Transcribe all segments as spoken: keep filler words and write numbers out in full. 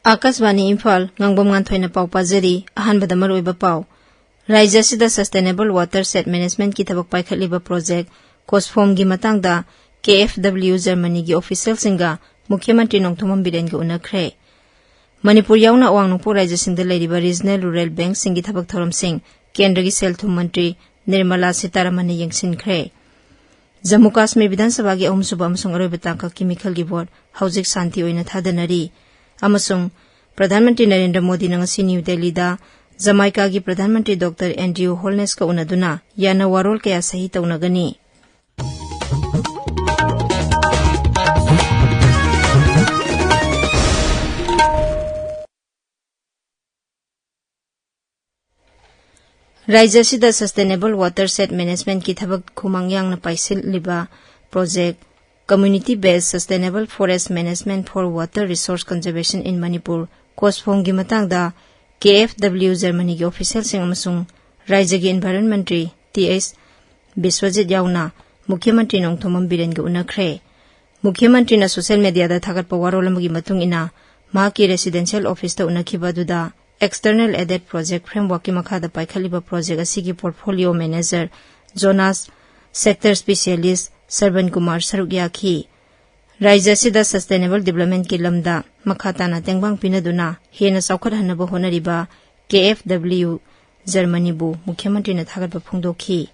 ꯑꯥꯀꯥꯁꯕꯥꯅꯤ ꯏꯝꯐꯥꯜ, ꯉꯥꯡꯕꯝ ꯉꯥꯟꯊꯣꯏꯅ ꯄꯥꯎ ꯄꯥꯖꯔꯤ꯫ ꯑꯍꯥꯟꯕꯗ ꯃꯔꯨꯑꯣꯏꯕ ꯄꯥꯎ꯫ ꯔꯥꯖ꯭ꯌ ꯑꯁꯤꯗ Sustainable Watershed Managementꯀꯤ ꯊꯕꯛ ꯄꯥꯏꯈꯠꯂꯤꯕ project COSFOMꯒꯤ ꯃꯇꯥꯡꯗ KFW Germanyꯒꯤ officialꯁꯤꯡꯒ ꯃꯨꯈ꯭ꯌ ꯃꯟꯇ꯭ꯔꯤ ꯅꯣꯡꯊꯣꯝꯕꯝ ꯕꯤꯔꯦꯟꯒ ꯎꯅꯈ꯭ꯔꯦ꯫ ꯃꯅꯤꯄꯨꯔ ꯌꯥꯎꯅ ꯑꯋꯥꯡ ꯅꯣꯡꯄꯣꯛ ꯔꯥꯖ꯭ꯌꯁꯤꯡꯗ ꯂꯩꯔꯤꯕ regional rural bankꯁꯤꯡꯒꯤ ꯊꯕꯛ ꯊꯧꯔꯝꯁꯤꯡ ꯀꯦꯟꯗ꯭ꯔꯒꯤ ꯁꯦꯜ ꯊꯨꯝ ꯃꯟꯇ꯭ꯔꯤ ꯅꯤꯔꯃꯂꯥ ꯁꯤꯇꯥꯔꯥꯃꯟꯅ ꯌꯦꯡꯁꯤꯟꯈ꯭ꯔꯦ꯫ ꯖꯝꯃꯨ ꯀꯥꯁꯃꯤꯔ ꯕꯤꯙꯥꯟ ꯁꯚꯥꯒꯤ ꯑꯍꯨꯝꯁꯨꯕ ꯑꯃꯁꯨꯡ ꯑꯔꯣꯏꯕ ꯇꯥꯡꯀꯛꯀꯤ ꯃꯤꯈꯜꯒꯤ ꯚꯣꯠ ꯍꯧꯖꯤꯛ ꯁꯥꯟꯇꯤ ꯑꯣꯏꯅ ꯊꯥꯗꯅꯔꯤ꯫ ꯑꯃꯁꯨꯡ ꯄ꯭ꯔꯙꯥꯟ ꯃꯟꯇ꯭ꯔꯤ ꯅꯔꯦꯟꯗ꯭ꯔ ꯃꯣꯗꯤꯅ ꯉꯁꯤ ꯅ꯭ꯌꯨ ꯗꯦꯜꯂꯤꯗ ꯖꯃꯥꯏꯀꯥꯒꯤ ꯄ꯭ꯔꯙꯥꯟ ꯃꯟꯇ꯭ꯔꯤ ꯗꯣꯛꯇꯔ ꯑꯦꯟꯗ꯭ꯔꯤꯌꯨ ꯍꯣꯜꯅꯦꯁꯀ ꯎꯅꯗꯨꯅ ꯌꯥꯅ ꯋꯥꯔꯣꯜ ꯀꯌꯥ ꯁꯍꯤ ꯇꯧꯅꯒꯅꯤ꯫ ꯔꯥꯖ꯭ꯌ ꯑꯁꯤꯗ Sustainable Watershed Managementꯀꯤ ꯊꯕꯛ ꯈꯨꯃꯥꯡ ꯌꯥꯡꯅ ꯄꯥꯏꯁꯤꯜꯂꯤꯕ project Community Based Sustainable Forest Management for Water Resource Conservation in Manipur, COSFOMꯒꯤ ꯃꯇꯥꯡꯗ KFW Germanyꯒꯤ officialꯁꯤꯡ ꯑꯃꯁꯨꯡ ꯔꯥꯖ꯭ꯌꯒꯤ environment ꯃꯟꯇ꯭ꯔꯤ ꯇꯤ ꯑꯩꯆ ꯕꯤꯁ꯭ꯋꯖꯤꯠ ꯌꯥꯎꯅ ꯃꯨꯈ꯭ꯌ ꯃꯟꯇ꯭ꯔꯤ ꯅꯣꯡꯊꯣꯝꯕꯝ ꯕꯤꯔꯦꯟꯒ ꯎꯅꯈ꯭ꯔꯦ꯫ ꯃꯨꯈ꯭ꯌ ꯃꯟꯇ꯭ꯔꯤꯅ social mediaꯗ ꯊꯥꯒꯠꯄ ꯋꯥꯔꯣꯜ ꯑꯃꯒꯤ ꯃꯇꯨꯡ ꯏꯟꯅ, ꯃꯍꯥꯛꯀꯤ residential officeꯇ ꯎꯅꯈꯤꯕ ꯑꯗꯨꯗ external aided project frameworkꯀꯤ ꯃꯈꯥꯗ ꯄꯥꯏꯈꯠꯂꯤꯕ project ꯑꯁꯤꯒꯤ portfolio manager ꯖꯣꯅꯥꯁ, sector specialist ꯁꯔꯕꯟ Kumar ꯁꯔꯨꯛ ꯌꯥꯈꯤ꯫ ꯔꯥꯖ꯭ꯌ ꯑꯁꯤꯗ sustainable developmentꯀꯤ ꯂꯝꯗ ꯃꯈꯥ ꯇꯥꯅ ꯇꯦꯡꯕꯥꯡ ꯄꯤꯅꯗꯨꯅ ꯍꯦꯟꯅ ꯆꯥꯎꯈꯠꯍꯟꯅꯕ ꯍꯣꯠꯅꯔꯤꯕ KFW Germanyꯕꯨ ꯃꯨꯈ꯭ꯌ ꯃꯟꯇ꯭ꯔꯤꯅ ꯊꯥꯒꯠꯄ ꯐꯣꯡꯗꯣꯛꯈꯤ꯫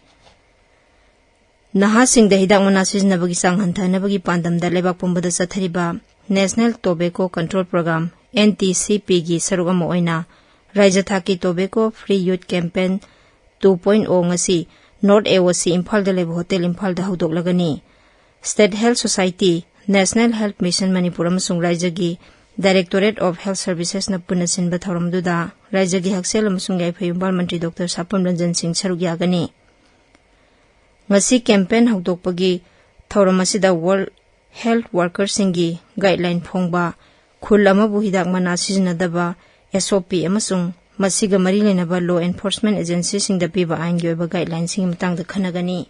ꯅꯍꯥꯁꯤꯡꯗ ꯍꯤꯗꯥꯛ ꯃꯅꯥ ꯁꯤꯖꯤꯟꯅꯕꯒꯤ ꯆꯥꯡ ꯍꯟꯊꯍꯟꯅꯕꯒꯤ ꯄꯥꯟꯗꯝꯗ ꯂꯩꯕꯥꯛ ꯄꯨꯝꯕꯗ ꯆꯠꯊꯔꯤꯕ National Tobacco Control Program, NTCPꯒꯤ ꯁꯔꯨꯛ ꯑꯃ ꯑꯣꯏꯅ ꯔꯥꯖ꯭ꯌ ꯊꯥꯛꯀꯤ Tobacco Free Youth Campaign two point oh ꯉꯁꯤ North AOC ꯏꯝꯐꯥꯜꯗ ꯂꯩꯕ Hotel ꯏꯝꯐꯥꯜꯗ ꯍꯧꯗꯣꯛꯂꯒꯅꯤ꯫ State Health Society, National Health Mission Manipur ꯑꯃꯁꯨꯡ ꯔꯥꯖ꯭ꯌꯒꯤ Directorate of Health Servicesꯅ ꯄꯨꯟꯅ ꯁꯤꯟꯕ ꯊꯧꯔꯝꯗꯨꯗ ꯔꯥꯖ꯭ꯌꯒꯤ ꯍꯛꯁꯦꯜ ꯑꯃꯁꯨꯡ ꯌꯥꯏꯐ ꯌꯨꯝꯕꯥꯜ ꯃꯟꯇ꯭ꯔꯤ ꯗꯣꯛꯇꯔ ꯁꯥꯄꯝ ꯔꯟꯖꯟ ꯁꯤꯡ ꯁꯔꯨꯛ ꯌꯥꯒꯅꯤ꯫ ꯉꯁꯤ campaign ꯍꯧꯗꯣꯛꯄꯒꯤ ꯊꯧꯔꯝ ꯑꯁꯤꯗ World Health Workersꯁꯤꯡꯒꯤ guideline ꯐꯣꯡꯕ, ꯈꯨꯜ ꯑꯃꯕꯨ ꯍꯤꯗꯥꯛ ꯃꯅꯥ ꯁꯤꯖꯤꯟꯅꯗꯕ SOP ꯑꯃꯁꯨꯡ ꯃꯁꯤꯒ ꯃꯔꯤ ꯂꯩꯅꯕ law enforcement agencyꯁꯤꯡꯗ ꯄꯤꯕ ꯑꯥꯏꯟꯒꯤ ꯑꯣꯏꯕ guidelineꯁꯤꯡꯒꯤ ꯃꯇꯥꯡꯗ ꯈꯟꯅꯒꯅꯤ꯫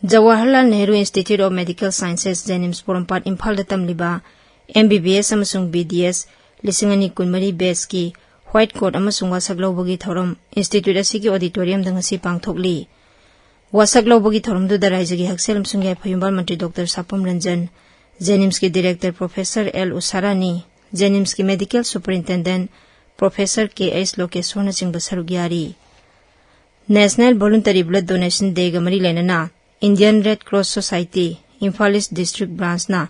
Jawaharlal Nehru Institute of Medical Sciences, JNIMS ꯄꯣꯔꯣꯝꯄꯥꯠ ꯏꯝꯐꯥꯜꯗ ꯇꯝꯂꯤꯕ ꯑꯦꯝ ꯕꯤ ꯕꯤ ꯑꯦꯁ ꯑꯃꯁꯨꯡ ꯕꯤ ꯗꯤ ꯑꯦꯁ ꯂꯤꯁꯤꯡ ꯑꯅꯤ ꯀꯨꯟꯃꯔꯤ batchꯀꯤ white coat ꯑꯃꯁꯨꯡ ꯋꯥꯁꯛ ꯂꯧꯕꯒꯤ ꯊꯧꯔꯝ institute ꯑꯁꯤꯒꯤ auditoriumꯗ ꯉꯁꯤ ꯄꯥꯡꯊꯣꯛꯂꯤ꯫ ꯋꯥꯁꯛ ꯂꯧꯕꯒꯤ ꯊꯧꯔꯝꯗꯨꯗ ꯔꯥꯏꯖ꯭ꯌꯒꯤ ꯍꯛꯁꯦꯜ ꯑꯃꯁꯨꯡ ꯌꯥꯏꯐ ꯌꯨꯝꯕꯥꯜ ꯃꯟꯇ꯭ꯔꯤ ꯗꯣꯛꯇꯔ ꯁꯥꯄꯝ ꯔꯟꯖꯟ, JNIMSꯀꯤ director professor L ꯎꯁꯥꯔꯥꯅꯤ, JNIMSꯀꯤ medical superintendent professor K H ꯂꯣꯀꯦꯁꯣꯔꯅꯆꯤꯡꯕ ꯁꯔꯨꯛ ꯌꯥꯔꯤ꯫ National Voluntary Blood Donation Dayꯒ ꯃꯔꯤ ꯂꯩꯅꯅ Indian Red Cross Society, Imphal East District Branchꯅ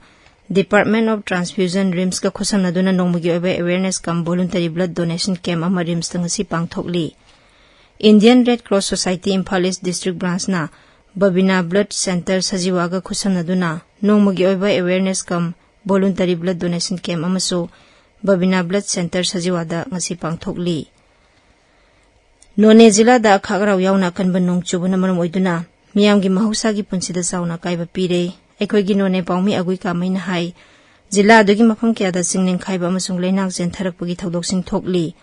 Department of Transfusion, RIMSꯀ ꯈꯨꯠꯁꯝꯅꯗꯨꯅ ꯅꯣꯡꯃꯒꯤ ꯑꯣꯏꯕ awareness cum voluntary blood donation camp ꯑꯃ RIMSꯇ ꯉꯁꯤ ꯄꯥꯡꯊꯣꯛꯂꯤ꯫ Indian Red Cross Society, Imphal East District Branchꯅ Babina Blood Centre ꯁꯖꯤꯋꯥꯒ ꯈꯨꯠꯁꯝꯅꯗꯨꯅ ꯅꯣꯡꯃꯒꯤ ꯑꯣꯏꯕ awareness cum voluntary blood donation camp ꯑꯃꯁꯨ Babina Blood Centre ꯁꯖꯤꯋꯥꯗ ꯉꯁꯤ ꯄꯥꯡꯊꯣꯛꯂꯤ꯫ ꯅꯣꯅꯦ ꯖꯤꯂꯥꯗ ꯑꯈꯥꯛ ꯑꯔꯥꯎ ꯌꯥꯎꯅ ꯑꯀꯟꯕ ꯅꯣꯡ ꯆꯨꯕꯅ ꯃꯔꯝ ꯑꯣꯏꯗꯨꯅ ꯃꯤꯌꯥꯝꯒꯤ ꯃꯍꯧꯁꯥꯒꯤ ꯄꯨꯟꯁꯤꯗ ꯆꯥꯎꯅ ꯑꯀꯥꯏꯕ ꯄꯤꯔꯦ꯫ ꯑꯩꯈꯣꯏꯒꯤ ꯅꯣꯅꯦ ꯄꯥꯎꯃꯤ ꯑꯒꯨꯏ ꯀꯥꯃꯩꯅ ꯍꯥꯏ, ꯖꯤꯂꯥ ꯑꯗꯨꯒꯤ ꯃꯐꯝ ꯀꯌꯥꯗ ꯆꯤꯡ ꯅꯤꯡꯈꯥꯏꯕ ꯑꯃꯁꯨꯡ ꯂꯩꯅꯥꯡ ꯆꯦꯟꯊꯔꯛꯄꯒꯤ ꯊꯧꯗꯣꯛꯁꯤꯡ ꯊꯣꯛꯂꯤ꯫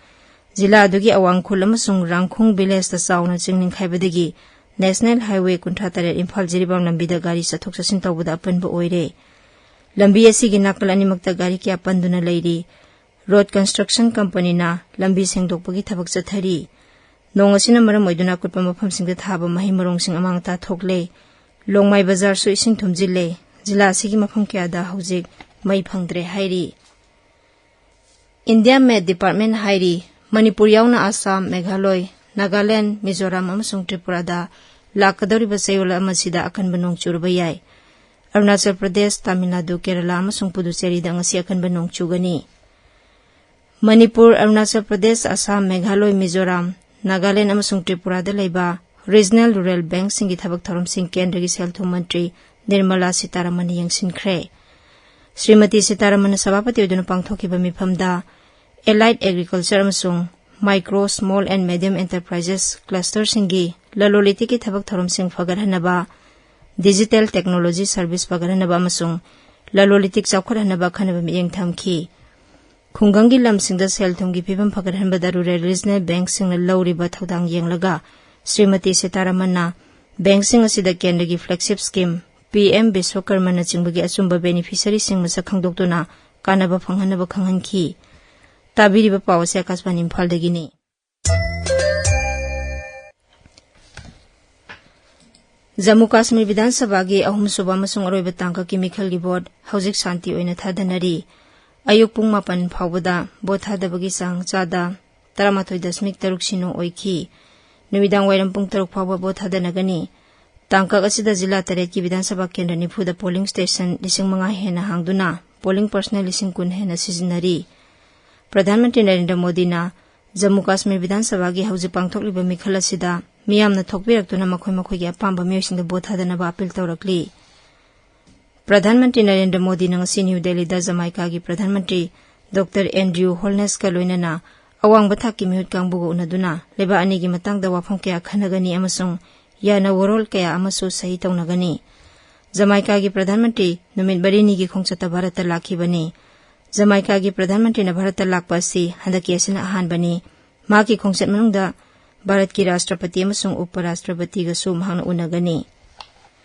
ꯖꯤꯂꯥ ꯑꯗꯨꯒꯤ ꯑꯋꯥꯡ ꯈꯨꯜ ꯑꯃꯁꯨꯡ ꯔꯥꯡꯈꯣꯡ villageꯇ ꯆꯥꯎꯅ ꯆꯤꯡ ꯅꯤꯡꯈꯥꯏꯕꯗꯒꯤ National Highway ꯀꯨꯟꯊ꯭ꯔꯥ ꯇꯔꯦꯠ ꯏꯝꯐꯥꯜ ꯖꯤꯔꯤꯕꯥꯝ ꯂꯝꯕꯤꯗ ꯒꯥꯔꯤ ꯆꯠꯊꯣꯛ ꯆꯠꯁꯤꯟ ꯇꯧꯕꯗ ꯑꯄꯟꯕ ꯑꯣꯏꯔꯦ꯫ ꯂꯝꯕꯤ ꯑꯁꯤꯒꯤ ꯅꯥꯀꯜ ꯑꯅꯤꯃꯛꯇ ꯒꯥꯔꯤ ꯀꯌꯥ ꯄꯟꯗꯨꯅ ꯂꯩꯔꯤ꯫ Road Construction Companyꯅ ꯂꯝꯕꯤ ꯁꯦꯡꯗꯣꯛꯄꯒꯤ ꯊꯕꯛ ꯆꯠꯊꯔꯤ꯫ ꯅꯣꯡ ꯑꯁꯤꯅ ꯃꯔꯝ ꯑꯣꯏꯗꯨꯅ ꯑꯀꯨꯠꯄ ꯃꯐꯝꯁꯤꯡꯗ ꯊꯥꯕ ꯃꯍꯩ ꯃꯔꯣꯡꯁꯤꯡ ꯑꯃꯥꯡ ꯑꯇꯥ ꯊꯣꯛꯂꯦ꯫ ꯂꯣꯡꯃꯥꯏ ꯕꯖꯥꯔꯁꯨ ꯏꯁꯤꯡ ꯊꯨꯝꯖꯤꯜꯂꯦ꯫ ꯖꯤꯂꯥ ꯑꯁꯤꯒꯤ ꯃꯐꯝ ꯀꯌꯥꯗ ꯍꯧꯖꯤꯛ ꯃꯩ ꯐꯪꯗ꯭ꯔꯦ ꯍꯥꯏꯔꯤ꯫ India Met Department ꯍꯥꯏꯔꯤ, ꯃꯅꯤꯄꯨꯔ ꯌꯥꯎꯅ ꯑꯁꯥꯝ, ꯃꯦꯘꯥꯂꯣꯏ, ꯅꯥꯒꯥꯂꯦꯟ, ꯃꯤꯖꯣꯔꯥꯝ ꯑꯃꯁꯨꯡ ꯇ꯭ꯔꯤꯄꯨꯔꯥꯗ ꯂꯥꯛꯀꯗꯧꯔꯤꯕ ꯆꯌꯣꯜ ꯑꯃꯁꯤꯗ ꯑꯀꯟꯕ ꯅꯣꯡ ꯆꯨꯔꯕ ꯌꯥꯏ꯫ ꯑꯔꯨꯅꯥꯆꯜ ꯄ꯭ꯔꯗꯦꯁ, ꯇꯥꯃꯤꯜ ꯅꯥꯗꯨ, ꯀꯦꯔꯂꯥ ꯑꯃꯁꯨꯡ ꯄꯨꯗꯨꯆꯦꯔꯤꯗ ꯉꯁꯤ ꯑꯀꯟꯕ ꯅꯣꯡ ꯆꯨꯒꯅꯤ꯫ ꯃꯅꯤꯄꯨꯔ, ꯑꯔꯨꯅꯥꯆꯜ ꯄ꯭ꯔꯗꯦꯁ, ꯑꯁꯥꯝ, ꯃꯦꯘꯥꯂꯣꯏ, ꯃꯤꯖꯣꯔꯥꯝ, ꯅꯥꯒꯥꯂꯦꯟ ꯑꯃꯁꯨꯡ ꯇ꯭ꯔꯤꯄꯨꯔꯥꯗ ꯂꯩꯕ regional rural bankꯁꯤꯡꯒꯤ ꯊꯕꯛ ꯊꯧꯔꯝꯁꯤꯡ ꯀꯦꯟꯗ꯭ꯔꯒꯤ ꯁꯦꯜ ꯊꯨꯝ ꯃꯟꯇ꯭ꯔꯤ ꯅꯤꯔꯃꯂꯥ ꯁꯤꯇꯥꯔꯥꯃꯟꯅ ꯌꯦꯡꯁꯤꯟꯈ꯭ꯔꯦ꯫ ꯁ꯭ꯔꯤꯃꯇꯤ ꯁꯤꯇꯥꯔꯥꯃꯟꯅ ꯁꯚꯥꯄꯇꯤ ꯑꯣꯏꯗꯨꯅ ꯄꯥꯡꯊꯣꯛꯈꯤꯕ ꯃꯤꯐꯝꯗ allied agriculture ꯑꯃꯁꯨꯡ micro, small and medium enterprises clusterꯁꯤꯡꯒꯤ ꯂꯂꯣꯟ ꯏꯇꯤꯛꯀꯤ ꯊꯕꯛ ꯊꯧꯔꯝꯁꯤꯡ ꯐꯒꯠꯍꯟꯅꯕ, digital technology service ꯐꯒꯠꯍꯟꯅꯕ ꯑꯃꯁꯨꯡ ꯂꯂꯣꯟ ꯏꯇꯤꯛ ꯆꯥꯎꯈꯠꯍꯟꯅꯕ ꯑꯈꯟꯅꯕ ꯃꯤꯠꯌꯦꯡ ꯊꯝꯈꯤ꯫ ꯈꯨꯡꯒꯪꯒꯤ ꯂꯝꯁꯤꯡꯗ ꯁꯦꯜ ꯊꯨꯝꯒꯤ ꯐꯤꯕꯝ ꯐꯒꯠꯍꯟꯕꯗ rural regional bankꯁꯤꯡꯅ ꯂꯧꯔꯤꯕ ꯊꯧꯗꯥꯡ ꯌꯦꯡꯂꯒ ꯁ꯭ꯔꯤꯃꯇꯤ ꯁꯤꯇꯥꯔꯥꯃꯟꯅ bankꯁꯤꯡ ꯑꯁꯤꯗ ꯀꯦꯟꯗ꯭ꯔꯒꯤ flagship scheme P M ꯕꯤꯁ꯭ꯋꯀꯔꯃꯅꯆꯤꯡꯕꯒꯤ ꯑꯆꯨꯝꯕ beneficiaryꯁꯤꯡ ꯃꯁꯛ ꯈꯪꯗꯣꯛꯇꯨꯅ ꯀꯥꯟꯅꯕ ꯐꯪꯍꯟꯅꯕ ꯈꯪꯍꯟꯈꯤ꯫ ꯇꯥꯕꯤꯔꯤꯕ ꯄꯥꯎ ꯑꯁꯤ ꯑꯀꯥꯁꯕꯥꯅꯤ ꯏꯝꯐꯥꯜꯗꯒꯤꯅꯤ꯫ ꯖꯝꯃꯨ ꯀꯥꯁꯃꯤꯔ ꯕꯤꯙꯥꯟ ꯁꯚꯥꯒꯤ ꯑꯍꯨꯝꯁꯨꯕ ꯑꯃꯁꯨꯡ ꯑꯔꯣꯏꯕ ꯇꯥꯡꯀꯛꯀꯤ ꯃꯤꯈꯜꯒꯤ ꯚꯣꯠ ꯍꯧꯖꯤꯛ ꯁꯥꯟꯇꯤ ꯑꯣꯏꯅ ꯊꯥꯗꯅꯔꯤ꯫ ꯑꯌꯨꯛ ꯄꯨꯡ ꯃꯥꯄꯟ ꯐꯥꯎꯕꯗ ꯚꯣꯠ ꯊꯥꯗꯕꯒꯤ ꯆꯥꯡ ꯆꯥꯗ ꯇꯔꯥꯃꯥꯊꯣꯏ ꯗꯁꯃꯤꯛ ꯇꯔꯨꯛ ꯁꯤꯅꯣ ꯑꯣꯏꯈꯤ꯫ ꯅꯨꯃꯤꯗꯥꯡ ꯋꯥꯏꯔꯝ ꯄꯨꯡ ꯇꯔꯨꯛ ꯐꯥꯎꯕ ꯚꯣꯠ ꯊꯥꯗꯅꯒꯅꯤ꯫ ꯇꯥꯡꯀꯛ ꯑꯁꯤꯗ ꯖꯤꯂꯥ ꯇꯔꯦꯠꯀꯤ ꯕꯤꯙꯥꯟ ꯁꯚꯥ ꯀꯦꯟꯗ꯭ꯔ ꯅꯤꯐꯨꯗ ꯄꯣꯂꯤꯡ ꯁ꯭ꯇꯦꯁꯟ ꯂꯤꯁꯤꯡ ꯃꯉꯥ ꯍꯦꯟꯅ ꯍꯥꯡꯗꯨꯅ ꯄꯣꯂꯤꯡ ꯄꯔꯁꯅꯦꯜ ꯂꯤꯁꯤꯡ ꯀꯨꯟ ꯍꯦꯟꯅ ꯁꯤꯖꯤꯟꯅꯔꯤ꯫ ꯄ꯭ꯔꯙꯥꯟ ꯃꯟꯇ꯭ꯔꯤ ꯅꯔꯦꯟꯗ꯭ꯔ ꯃꯣꯗꯤꯅ ꯖꯝꯃꯨ ꯀꯥꯁꯃꯤꯔ ꯕꯤꯙꯥꯟ ꯁꯚꯥꯒꯤ ꯍꯧꯖꯤꯛ ꯄꯥꯡꯊꯣꯛꯂꯤꯕ ꯃꯤꯈꯜ ꯑꯁꯤꯗ ꯃꯤꯌꯥꯝꯅ ꯊꯣꯛꯄꯤꯔꯛꯇꯨꯅ ꯃꯈꯣꯏ ꯃꯈꯣꯏꯒꯤ ꯑꯄꯥꯝꯕ ꯃꯤꯑꯣꯏꯁꯤꯡꯗ ꯚꯣꯠ ꯊꯥꯗꯅꯕ ꯑꯥꯄꯤꯜ ꯇꯧꯔꯛꯂꯤ꯫ ꯄ꯭ꯔꯙꯥꯟ ꯃꯟꯇ꯭ꯔꯤ ꯅꯔꯦꯟꯗ꯭ꯔ ꯃꯣꯗꯤꯅ ꯉꯁꯤ ꯅ꯭ꯌꯨ ꯗꯦꯜꯂꯤꯗ ꯖꯃꯥꯏꯀꯥꯒꯤ ꯄ꯭ꯔꯙꯥꯟ ꯃꯟꯇ꯭ꯔꯤ ꯗꯣꯛꯇꯔ ꯑꯦꯟꯗ꯭ꯔꯤꯌꯨ ꯍꯣꯜꯅꯦꯁꯀ ꯂꯣꯏꯅꯅ ꯑꯋꯥꯡꯕ ꯊꯥꯛꯀꯤ ꯃꯤꯍꯨꯠ ꯀꯥꯡꯕꯨꯒ ꯎꯅꯗꯨꯅ ꯂꯩꯕꯥꯛ ꯑꯅꯤꯒꯤ ꯃꯇꯥꯡꯗ ꯋꯥꯐꯝ ꯀꯌꯥ ꯈꯟꯅꯒꯅꯤ ꯑꯃꯁꯨꯡ ꯌꯥꯅ ꯋꯥꯔꯣꯜ ꯀꯌꯥ ꯑꯃꯁꯨ ꯁꯍꯤ ꯇꯧꯅꯒꯅꯤ꯫ ꯖꯃꯥꯏꯀꯥꯒꯤ ꯄ꯭ꯔꯙꯥꯟ ꯃꯟꯇ꯭ꯔꯤ ꯅꯨꯃꯤꯠ ꯃꯔꯤꯅꯤꯒꯤ ꯈꯣꯡꯆꯠꯇ ꯚꯥꯔꯠꯇ ꯂꯥꯛꯈꯤꯕꯅꯤ꯫ ꯖꯃꯥꯏꯀꯥꯒꯤ ꯄ꯭ꯔꯙꯥꯟ ꯃꯟꯇ꯭ꯔꯤꯅ ꯚꯥꯔꯠꯇ ꯂꯥꯛꯄ ꯑꯁꯤ ꯍꯟꯗꯛꯀꯤ ꯑꯁꯤꯅ ꯑꯍꯥꯟꯕꯅꯤ꯫ ꯃꯍꯥꯛꯀꯤ ꯈꯣꯡꯆꯠ ꯃꯅꯨꯡꯗ ꯚꯥꯔꯠꯀꯤ ꯔꯥꯁꯇ꯭ꯔꯄꯇꯤ ꯑꯃꯁꯨꯡ ꯎꯄ ꯔꯥꯁꯇ꯭ꯔꯄꯇꯤꯒꯁꯨ ꯃꯍꯥꯛꯅ ꯎꯅꯒꯅꯤ꯫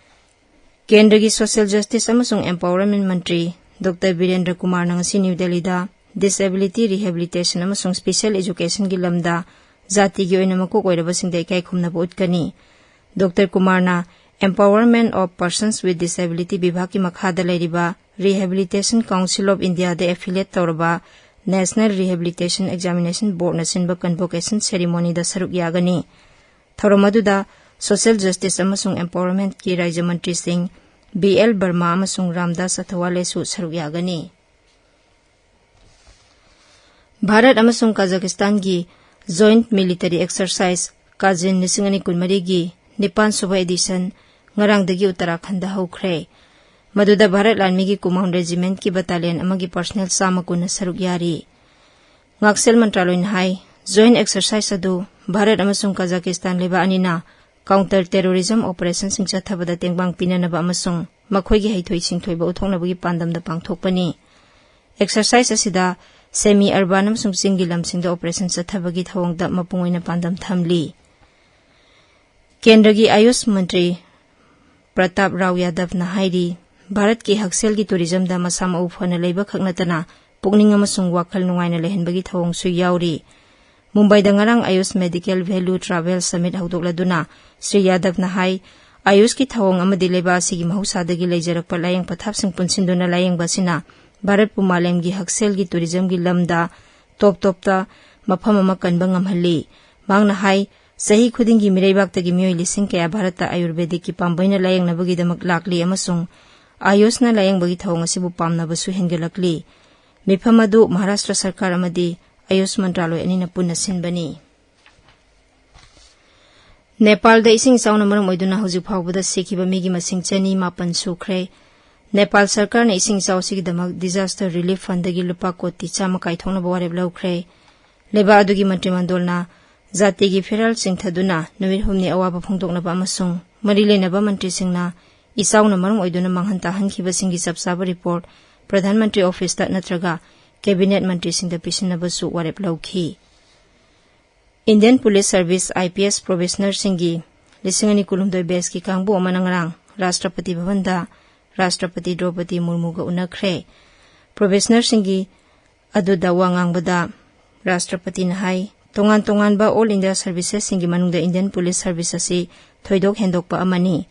ꯀꯦꯟꯗ꯭ꯔꯒꯤ ꯁꯣꯁꯤꯌꯦꯜ ꯖꯁꯇꯤꯁ ꯑꯃꯁꯨꯡ ꯑꯦꯝꯄꯥꯋꯔꯃꯦꯟ ꯃꯟꯇ꯭ꯔꯤ ꯗꯣꯛꯇꯔ ꯕꯤꯔꯦꯟꯗ꯭ꯔ ꯀꯨꯃꯥꯔꯅ ꯉꯁꯤ ꯅ꯭ꯌꯨ ꯗꯦꯜꯂꯤꯗ ꯗꯤꯁꯑꯦꯕꯤꯂꯤꯇꯤ ꯔꯤꯍꯦꯕꯤꯂꯤꯇꯦꯁꯟ ꯑꯃꯁꯨꯡ ꯁ꯭ꯄꯦꯁꯤꯌꯦꯜ ꯑꯦꯖꯨꯀꯦꯁꯟꯒꯤ ꯂꯝꯗ ꯖꯥꯇꯤꯒꯤ ꯑꯣꯏꯅ ꯃꯀꯣꯛ ꯑꯣꯏꯔꯕꯁꯤꯡꯗ ꯏꯀꯥꯏ ꯈꯨꯝꯅꯕ ꯎꯠꯀꯅꯤ꯫ ꯗꯣꯛꯇꯔ ꯀꯨꯃꯥꯔꯅ Empowerment of Persons with Disability ꯕꯤꯚꯥꯒꯀꯤ ꯃꯈꯥꯗ ꯂꯩꯔꯤꯕ Rehabilitation Council of Indiaꯗ affiliate ꯇꯧꯔꯕ National Rehabilitation Examination Boardꯅ ꯁꯤꯟꯕ convocation ceremonyꯗ ꯁꯔꯨꯛ ꯌꯥꯒꯅꯤ꯫ ꯊꯧꯔꯝ ꯑꯗꯨꯗ ꯁꯣꯁꯤꯌꯦꯜ ꯖꯁꯇꯤꯁ ꯑꯃꯁꯨꯡ ꯑꯦꯝꯄꯥꯋꯔꯃꯦꯟꯠꯀꯤ ꯔꯥꯖ꯭ꯌ ꯃꯟꯇ꯭ꯔꯤꯁꯤꯡ ꯕꯤ ꯑꯦꯜ ꯕꯔꯃꯥ ꯑꯃꯁꯨꯡ ꯔꯥꯝꯗꯥꯁ ꯑꯊꯋꯥꯂꯦꯁꯨ ꯁꯔꯨꯛ ꯌꯥꯒꯅꯤ꯫ ꯚꯥꯔꯠ ꯑꯃꯁꯨꯡ ꯀꯥꯖꯥꯈꯁꯇꯥꯟꯒꯤ Joint Military Exercise ꯀꯥꯖꯤꯟ ꯂꯤꯁꯤꯡ ꯑꯅꯤ ꯀꯨꯟꯃꯔꯤꯒꯤ ꯅꯤꯄꯥꯟ ꯁꯨꯕ edition ꯉꯔꯥꯡꯗꯒꯤ ꯎꯠꯇꯔꯥꯈꯟꯗ ꯍꯧꯈ꯭ꯔꯦ꯫ ꯃꯗꯨꯗ ꯚꯥꯔꯠ ꯂꯥꯟꯃꯤꯒꯤ ꯀꯨꯃꯥꯎꯟ ꯔꯦꯖꯤꯃꯦꯟꯠꯀꯤ ꯕꯇꯥꯂꯤꯌꯟ ꯑꯃꯒꯤ ꯄꯔꯁꯅꯦꯜ ꯆꯥꯝꯃ ꯀꯨꯟꯅ ꯁꯔꯨꯛ ꯌꯥꯔꯤ꯫ ꯉꯥꯛꯁꯦꯜ ꯃꯟꯇ꯭ꯔꯥꯂꯣꯏꯅ ꯍꯥꯏ, ꯖꯣꯏꯟꯠ ꯑꯦꯛꯁꯔꯁꯥꯏꯖ ꯑꯗꯨ ꯚꯥꯔꯠ ꯑꯃꯁꯨꯡ ꯀꯥꯖꯥꯈꯁꯇꯥꯟ ꯂꯩꯕꯥꯛ ꯑꯅꯤꯅ ꯀꯥꯎꯟꯇꯔ ꯇꯦꯔꯣꯔꯤꯖꯝ ꯑꯣꯄꯔꯦꯁꯟꯁꯤꯡ ꯆꯠꯊꯕꯗ ꯇꯦꯡꯕꯥꯡ ꯄꯤꯅꯅꯕ ꯑꯃꯁꯨꯡ ꯃꯈꯣꯏꯒꯤ ꯍꯩꯊꯣꯏ ꯁꯤꯡꯊꯣꯏꯕ ꯎꯠꯊꯣꯛꯅꯕꯒꯤ ꯄꯥꯟꯗꯝꯗ ꯄꯥꯡꯊꯣꯛꯄꯅꯤ꯫ ꯑꯦꯛꯁꯔꯁꯥꯏꯖ ꯑꯁꯤꯗ ꯁꯦꯃꯤ ꯑꯔꯕꯥꯟ ꯑꯃꯁꯨꯡ ꯆꯤꯡꯒꯤ ꯂꯝꯁꯤꯡꯗ ꯑꯣꯄꯔꯦꯁꯟ ꯆꯠꯊꯕꯒꯤ ꯊꯧꯑꯣꯡꯗ ꯃꯄꯨꯡ ꯑꯣꯏꯅ ꯄꯥꯟꯗꯝ ꯊꯝꯂꯤ꯫ ꯀꯦꯟꯗ꯭ꯔꯒꯤ ꯑꯌꯨꯁ ꯃꯟꯇ꯭ꯔꯤ ꯄ꯭ꯔꯇꯥꯞ ꯔꯥꯎ ꯌꯥꯗꯕꯅ ꯍꯥꯏꯔꯤ, ꯚꯥꯔꯠꯀꯤ ꯍꯛꯁꯦꯜꯒꯤ ꯇꯨꯔꯤꯖꯝꯗ ꯃꯁꯥ ꯃꯎ ꯐꯅ ꯂꯩꯕ ꯈꯛ ꯅꯠꯇꯅ ꯄꯨꯛꯅꯤꯡ ꯑꯃꯁꯨꯡ ꯋꯥꯈꯜ ꯅꯨꯡꯉꯥꯏꯅ ꯂꯩꯍꯟꯕꯒꯤ ꯊꯧꯑꯣꯡꯁꯨ ꯌꯥꯎꯔꯤ꯫ ꯃꯨꯝꯕꯥꯏꯗ ꯉꯔꯥꯡ Ayush medical value travel summit ꯍꯧꯗꯣꯛꯂꯗꯨꯅ ꯁ꯭ꯔꯤ ꯌꯥꯗꯕꯅ ꯍꯥꯏ, ꯑꯌꯨꯁꯀꯤ ꯊꯧꯑꯣꯡ ꯑꯃꯗꯤ ꯂꯩꯕꯥꯛ ꯑꯁꯤꯒꯤ ꯃꯍꯧꯁꯥꯗꯒꯤ ꯂꯩꯖꯔꯛꯄ ꯂꯥꯌꯦꯡ ꯄꯊꯥꯞꯁꯤꯡ ꯄꯨꯟꯁꯤꯟꯗꯨꯅ ꯂꯥꯌꯦꯡꯕ ꯑꯁꯤꯅ ꯚꯥꯔꯠꯄꯨ ꯃꯥꯂꯦꯝꯒꯤ ꯍꯛꯁꯦꯜꯒꯤ ꯇꯨꯔꯤꯖꯝꯒꯤ ꯂꯝꯗ ꯇꯣꯞ ꯇꯣꯞꯇ ꯃꯐꯝ ꯑꯃ ꯀꯟꯕ ꯉꯝꯍꯜꯂꯤ꯫ ꯃꯍꯥꯛꯅ ꯍꯥꯏ, ꯆꯍꯤ ꯈꯨꯗꯤꯡꯒꯤ ꯃꯤꯔꯩꯕꯥꯛꯇꯒꯤ ꯃꯤꯑꯣꯏ ꯂꯤꯁꯤꯡ ꯀꯌꯥ ꯚꯥꯔꯠꯇ ꯑꯥꯌꯨꯔꯚꯦꯗꯤꯛꯀꯤ ꯄꯥꯝꯕꯩꯅ ꯂꯥꯌꯦꯡꯅꯕꯒꯤꯗꯃꯛ ꯂꯥꯛꯂꯤ ꯑꯃꯁꯨꯡ ꯑꯥꯌꯨꯁꯅ ꯂꯥꯌꯦꯡꯕꯒꯤ ꯊꯧꯑꯣꯡ ꯑꯁꯤꯕꯨ ꯄꯥꯝꯅꯕꯁꯨ ꯍꯦꯟꯒꯠꯂꯛꯂꯤ꯫ ꯃꯤꯐꯝ ꯑꯗꯨ ꯃꯍꯥꯔꯥꯁꯇ꯭ꯔ ꯁꯔꯀꯥꯔ ꯑꯃꯗꯤ ꯑꯌꯨꯁ ꯃꯟꯇ꯭ꯔꯥꯂꯣꯏ ꯑꯅꯤꯅ ꯄꯨꯟꯅ ꯁꯤꯟꯕꯅꯤ꯫ ꯅꯦꯄꯥꯜꯗ ꯏꯁꯤꯡ ꯏꯆꯥꯎꯅ ꯃꯔꯝ ꯑꯣꯏꯗꯨꯅ ꯍꯧꯖꯤꯛ ꯐꯥꯎꯕꯗ ꯁꯤꯈꯤꯕ ꯃꯤꯒꯤ ꯃꯁꯤꯡ ꯆꯅꯤ ꯃꯥꯄꯟ ꯁꯨꯈ꯭ꯔꯦ꯫ ꯅꯦꯄꯥꯜ ꯁꯔꯀꯥꯔꯅ ꯏꯁꯤꯡ ꯏꯆꯥꯎ ꯑꯁꯤꯒꯤꯗꯃꯛ ꯗꯤꯖꯥꯁꯇꯔ ꯔꯤꯂꯤꯐ ꯐꯟꯗꯒꯤ ꯂꯨꯄꯥ ꯀꯣꯇꯤ ꯆꯥꯝꯃ ꯀꯥꯏꯊꯣꯛꯅꯕ ꯋꯥꯔꯦꯞ ꯂꯧꯈ꯭ꯔꯦ꯫ ꯂꯩꯕꯥꯛ ꯑꯗꯨꯒꯤ ꯃꯟꯇ꯭ꯔꯤꯃꯟꯗꯣꯜꯅ ꯖꯥꯇꯤꯒꯤ ꯐꯤꯔꯥꯜ ꯆꯤꯡꯊꯗꯨꯅ ꯅꯨꯃꯤꯠ ꯍꯨꯝꯅꯤ ꯑꯋꯥꯕ ꯐꯣꯡꯗꯣꯛꯅꯕ ꯑꯃꯁꯨꯡ ꯃꯔꯤ ꯂꯩꯅꯕ ꯃꯟꯇ꯭ꯔꯤꯁꯤꯡꯅ ꯏꯆꯥꯎꯅ ꯃꯔꯝ ꯑꯣꯏꯗꯨꯅ ꯃꯥꯡꯍꯟ ꯇꯥꯍꯟꯈꯤꯕꯁꯤꯡꯒꯤ ꯆꯞ ꯆꯥꯕ ꯔꯤꯄꯣꯔꯠ ꯄ꯭ꯔꯙꯥꯟ ꯃꯟꯇ꯭ꯔꯤ ꯑꯣꯐꯤꯁꯇ ꯅꯠꯇ꯭ꯔꯒ ꯀꯦꯕꯤꯅꯦꯠ ꯃꯟꯇ꯭ꯔꯤꯁꯤꯡꯗ ꯄꯤꯁꯤꯟꯅꯕꯁꯨ ꯋꯥꯔꯦꯞ ꯂꯧꯈꯤ꯫ ꯏꯟꯗꯤꯌꯟ ꯄꯨꯂꯤꯁ ꯁꯔꯚꯤꯁ, IPS, ꯄ꯭ꯔꯣꯕꯦꯁꯅꯔꯁꯤꯡꯒꯤ ꯂꯤꯁꯤꯡ ꯑꯅꯤ ꯀꯨꯟꯍꯨꯝꯗꯣꯏ ꯕꯦꯁꯀꯤ ꯀꯥꯡꯕꯨ ꯑꯃꯅ ꯉꯔꯥꯡ ꯔꯥꯁꯇ꯭ꯔꯄꯇꯤ ꯚꯕꯟꯗ ꯔꯥꯁꯇ꯭ꯔꯄꯇꯤ ꯗ꯭ꯔꯧꯄꯗꯤ ꯃꯨꯔꯃꯨꯒ ꯎꯅꯈ꯭ꯔꯦ꯫ ꯄ꯭ꯔꯣꯕꯦꯁꯅꯔꯁꯤꯡꯒꯤ ꯑꯗꯨꯗ ꯋꯥ ꯉꯥꯡꯕꯗ ꯔꯥꯁꯇ꯭ꯔꯄꯇꯤꯅ ꯍꯥꯏ, ꯇꯣꯉꯥꯟ ꯇꯣꯉꯥꯟꯕ ꯑꯣꯜ ꯏꯟꯗꯤꯌꯥ ꯁꯔꯚꯤꯁꯦꯁꯁꯤꯡꯒꯤ ꯃꯅꯨꯡꯗ ꯏꯟꯗꯤꯌꯟ ꯄꯨꯂꯤꯁ ꯁꯔꯚꯤꯁ ꯑꯁꯤ ꯊꯣꯏꯗꯣꯛ ꯍꯦꯟꯗꯣꯛꯄ ꯑꯃꯅꯤ꯫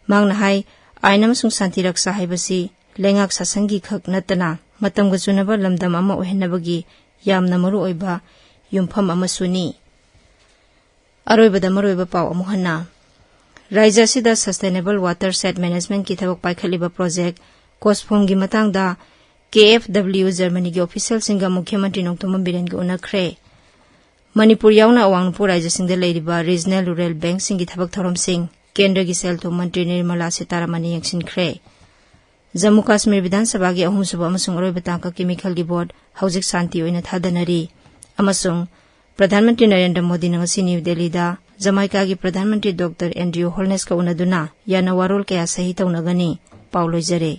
ꯃꯍꯥꯛꯅ ꯍꯥꯏ, ꯑꯥꯏꯟ ꯑꯃꯁꯨꯡ ꯁꯥꯟꯇꯤ ꯔꯛꯁꯥ ꯍꯥꯏꯕꯁꯤ ꯂꯩꯉꯥꯛ ꯁꯥꯁꯟꯒꯤ ꯈꯛ ꯅꯠꯇꯅ ꯃꯇꯝꯒ ꯆꯨꯅꯕ ꯂꯝꯗꯝ ꯑꯃ ꯑꯣꯏꯍꯟꯅꯕꯒꯤ ꯌꯥꯝꯅ ꯃꯔꯨꯑꯣꯏꯕ ꯌꯨꯝꯐꯝ ꯑꯃꯁꯨꯅꯤ꯫ ꯑꯔꯣꯏꯕꯗ ꯃꯔꯨꯑꯣꯏꯕ ꯄꯥꯎ ꯑꯃꯨꯛ ꯍꯟꯅ꯫ ꯔꯥꯖ꯭ꯌ ꯑꯁꯤꯗ ꯁꯁꯇꯦꯅꯦꯕꯜ ꯋꯥꯇꯔ ꯁꯦꯠ ꯃꯦꯅꯦꯖꯃꯦꯟꯠꯀꯤ ꯊꯕꯛ ꯄꯥꯏꯈꯠꯂꯤꯕ ꯄ꯭ꯔꯣꯖꯦꯛ ꯀꯣꯁꯐꯣꯝꯒꯤ ꯃꯇꯥꯡꯗ KFW ꯖꯔꯃꯅꯤꯒꯤ ꯑꯣꯐꯤꯁꯤꯌꯦꯜꯁꯤꯡꯒ ꯃꯨꯈ꯭ꯌ ꯃꯟꯇ꯭ꯔꯤ ꯅꯣꯡꯊꯣꯝꯕꯝ ꯕꯤꯔꯦꯟꯒ ꯎꯅꯈ꯭ꯔꯦ꯫ ꯃꯅꯤꯄꯨꯔ ꯌꯥꯎꯅ ꯑꯋꯥꯡ ꯅꯣꯡꯄꯣꯛ ꯔꯥꯖ꯭ꯌꯁꯤꯡꯗ ꯂꯩꯔꯤꯕ ꯔꯤꯖꯅꯦꯜ ꯔꯨꯔꯦꯜ ꯕꯦꯡꯛꯁꯤꯡꯒꯤ ꯊꯕꯛ ꯊꯧꯔꯝꯁꯤꯡ ꯀꯦꯟꯗ꯭ꯔꯒꯤ ꯁꯦꯜ ꯊꯨꯝ ꯃꯟꯇ꯭ꯔꯤ ꯅꯤꯔꯃꯂꯥ ꯁꯤꯇꯥꯔꯥꯃꯟꯅ ꯌꯦꯡꯁꯤꯟꯈ꯭ꯔꯦ꯫ ꯖꯝꯃꯨ ꯀꯥꯁꯃꯤꯔ ꯕꯤꯙꯥꯟ ꯁꯚꯥꯒꯤ ꯑꯍꯨꯝꯁꯨꯕ ꯑꯃꯁꯨꯡ ꯑꯔꯣꯏꯕ ꯇꯥꯡꯀꯛꯀꯤ ꯃꯤꯈꯜꯒꯤ ꯚꯣꯠ ꯍꯧꯖꯤꯛ ꯁꯥꯟꯇꯤ ꯑꯣꯏꯅ ꯊꯥꯗꯅꯔꯤ ꯑꯃꯁꯨꯡ ꯄ꯭ꯔꯙꯥꯟ ꯃꯟꯇ꯭ꯔꯤ ꯅꯔꯦꯟꯗ꯭ꯔ ꯃꯣꯗꯤꯅ ꯉꯁꯤ ꯅ꯭ꯌꯨ ꯗꯦꯜꯂꯤꯗ ꯖꯃꯥꯏꯀꯥꯒꯤ ꯄ꯭ꯔꯙꯥꯟ ꯃꯟꯇ꯭ꯔꯤ ꯗꯣꯛꯇꯔ ꯑꯦꯟꯗ꯭ꯔꯤꯌꯨ ꯍꯣꯜꯅꯦꯁꯀ ꯎꯅꯗꯨꯅ ꯌꯥꯅ ꯋꯥꯔꯣꯜ ꯀꯌꯥ ꯁꯍꯤ ꯇꯧꯅꯒꯅꯤ꯫ ꯄꯥꯎ ꯂꯣꯏꯖꯔꯦ꯫